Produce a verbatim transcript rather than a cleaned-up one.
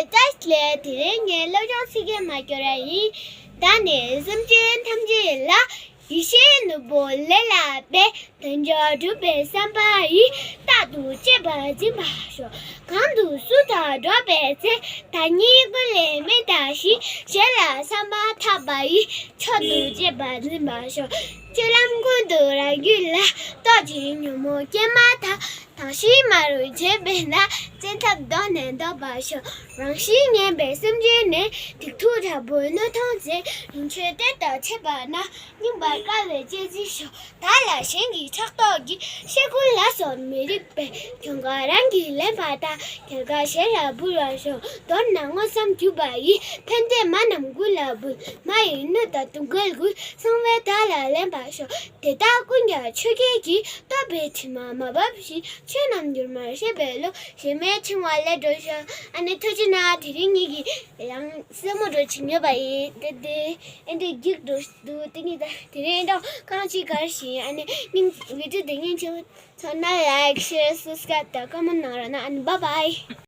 བཀྲ་ཤིས་བདེ་ལེགས། དེ་རིང་ངས་སློབ་སྦྱོང་ཚིག་བརྒྱད་མ་སྐྱོར་བ་ཡིན། བདག་ནི་སེམས་ཅན་ཐམས་ཅད་ལ། ཡེ་ཤེས་ནོར་བུ་ལས་ལྷག་པའི། དལ་འབྱོར་སྒྲུབ་པའི་བསམ་པ་ཡིས། རྟག་ཏུ་གཅེས་པར་འཛིན་པར་ཤོག་གང་དུ་སུ་དང་འགྲོགས་པའི་ཚེ། བདག་ཉིད་ཀུན་ལས་མི་འདའ་ཞིང་། གཞན་ལ་བསམ་པ་ཐག་པ་ཡིས། མཆོག་ཏུ་གཅེས་པར་འཛིན་པར་ཤོག་སྤྱོད་ལམ་ཀུན་ཏུ་རང་རྒྱུད་ལ། རྟོག་ཅིང་ཉོན་མོངས་སྐྱེས་མ་ཐག་དང་ཤེས་མ་རུངས་བྱས་པས་ན། བཙན་ཐབས་གདོད་ནས་ལྡོག་པར་ཤོག་རང་བཞིན་ངན་པའི་སེམས་ཅན་ནི། སྡིག་སྡུག་དྲག་པོས་གནོད་མཐོང་ཚེ། རིན་ཆེན་གཏེར་དང་ཕྱད་པ་ན། སྙིང་པར་དཀར་བའི་གཅེས་འཛིན་ཤོག་བདག་ལ་གཞན་གྱིས་ཕྲག་དོག་གིས། ཤེས་ཀུན་ལ་སོགས་མི་རིགས་པའི། གྱོང་ག་རང་གིས་ལེན་པ་དང་། རྒྱལ་ཁ་གཞན་ལ་འབུལ་བར་ཤོག་མདོར་ན་དངོས་སམ་བརྒྱུད་པ་ཡི། ཕན་བདེ་མ་རྣམས་ཀུན་ལ་འབུལ། མ་ཡི་གནོད་དང་སྡུག་བསྔལ་ཀུན། གསང་བས་བདག་ལ་ལེན་པར་ཤོག་དེ་དག་ཀུན་ཀྱང་ཆོས་བརྒྱད་ཀྱིས། རྟོག་པའི་དྲི་མ་མ་འབབ་ཞིང་། ཆོས་རྣམས་འགྱུར་མེད་ཤེས་པའི་བློ། གཞན་མེད་འཆིང་བ་ལས་གྲོལ་ཤོག་ཨ་ནི་ཐུགས་རྗེ་གནང་། དེ་རིང་ངེད་ཀྱིས་ཡང་སེར་མོ་འགྲོ་བྱེད་ཉོས་པ་ཡིན། དེ་དེ་ཨེ་འདྲ་རྒྱུགས་འགྲོ་འདུག་དེ་ནི་ད་དེ་རིང་འགྲོ་གང་ཅི་གར་ཞིང་། ཨ་ནི་སྙིང་བི་ཌིའོ་དེ་སྙིང་རྗེ་པོ་ཚོ་ན་ལའིཀ་ཤེར་སབ་སི་ཀ་རའིབ་དང་ཀོ་མེན་ཊི་གནང་རོགས་གནང་། ཨ་ནི་བཱའི་བཱའི།